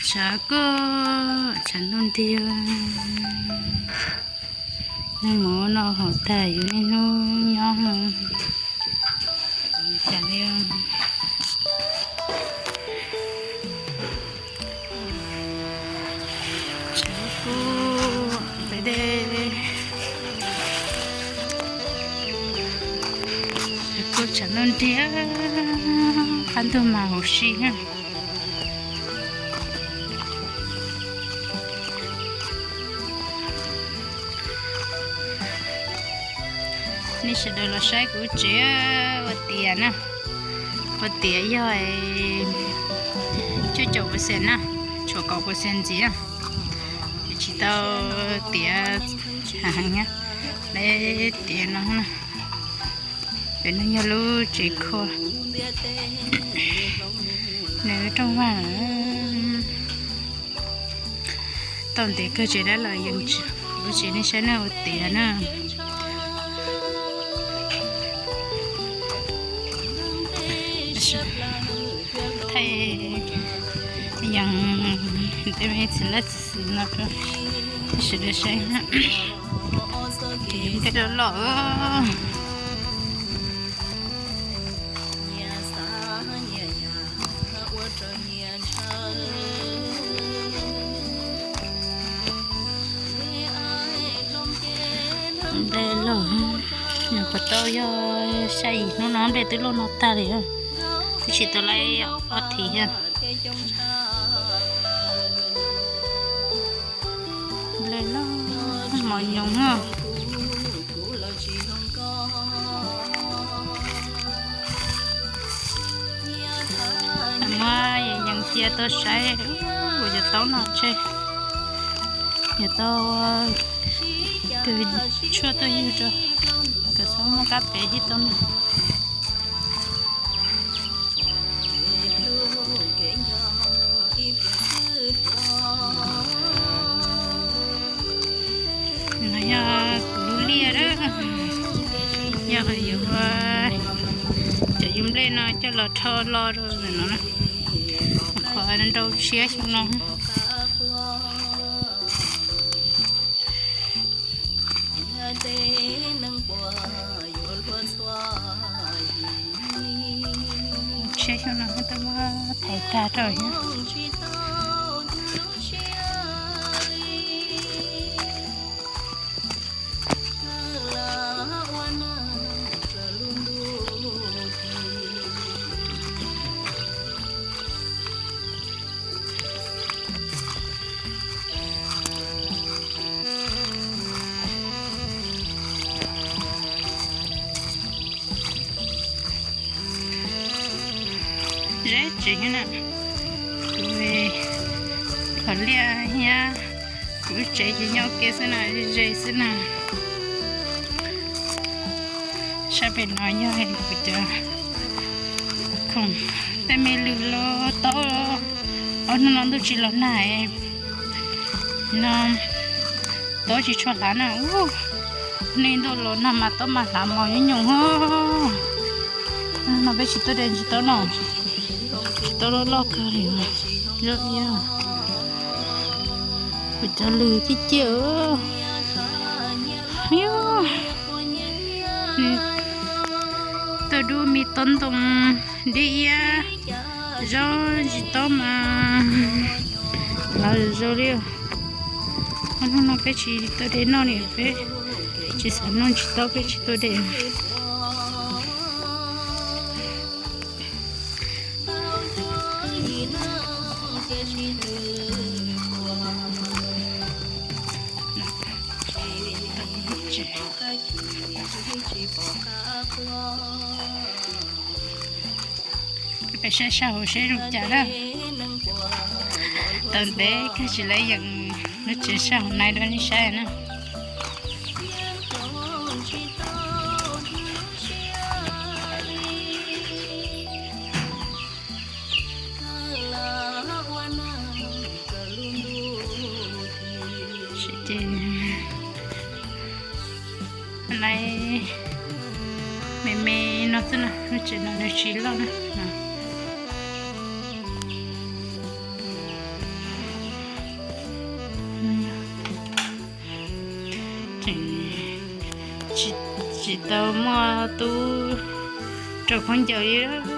Tshav kub, tshav ntuj nti. Nag hmo no haus tag yus niaj hnub nyob cas li. Tshav kub, peb dej, tshav kub tshav ntuj nti, qab ntuj mas huv si na. Nej sawv daws los saib kuv tsev ua tiav na. Ua tiav yog cuaj caum percent na, tshuav kaum percent ntxiv. Tsis tau tiav heev, lawv tiav no na. Pem no yog lub tsev khua, nws rooj vag. Tau ntev kawg tsev dab los yeej tsis, kuv tsis nej saib nej ua tiav na. Thaij yees tej me txiv laj txiv xwm no rau sawv daws saib na. Kev nplej loj loj. Nplej loj, nyuam qhuav tau yog xya yim hnub no nplej twb loj no tag li, twb tsis tau laj ob thiv thiab. Nplej loj, mos nyoos os. Muab yees cia tau saib, kuv cov taub no tseg, yuav tau kws tshuaj tuaj ywg rau, kws txhob muaj kab pem thiab tau no. No yog kuv lub liaj, yog yuav cov yub nplej no coj los rho lo rau no, qhov nrau tshiab xyoo no. Tshiab xyoo no twb muab thaiv tag rau thiab. Ze tsev na, kuv, kuv liaj thiab kuv tsev ces nyob ke xwb na, ze xwb na. Sab pem no yog kuv cov khoom, tej me lws los tau, ob hnub no ntuj tsis los nag no, taub tsis tshua hlav na. Ub, nej ntuj los nag mas taub mas hlav mos nyoos nyoos. No peb tsis tuaj de ntsis taub no, ntsis taub loj loj kawg li. Zoo iab, kuv cov lws ciaj ciaj. Tawg dub me taub ntoo, dib iab, zaub ntsis taub mas hlav zoo zoo li. Ob hnub no peb tsis tuaj de noj li, peb tsis xav noj ntsis taub peb tsis tuaj de. Peb saib sab hauv seb zoo cas na. Tau ntev kawg tsis lawv yees lub tsev sab hauv no rau nej saib na. Ces lawv me me no xwb na, lub tsev no nws tsis loj na. Tsis tau muaj tub rau khaub ncaws li.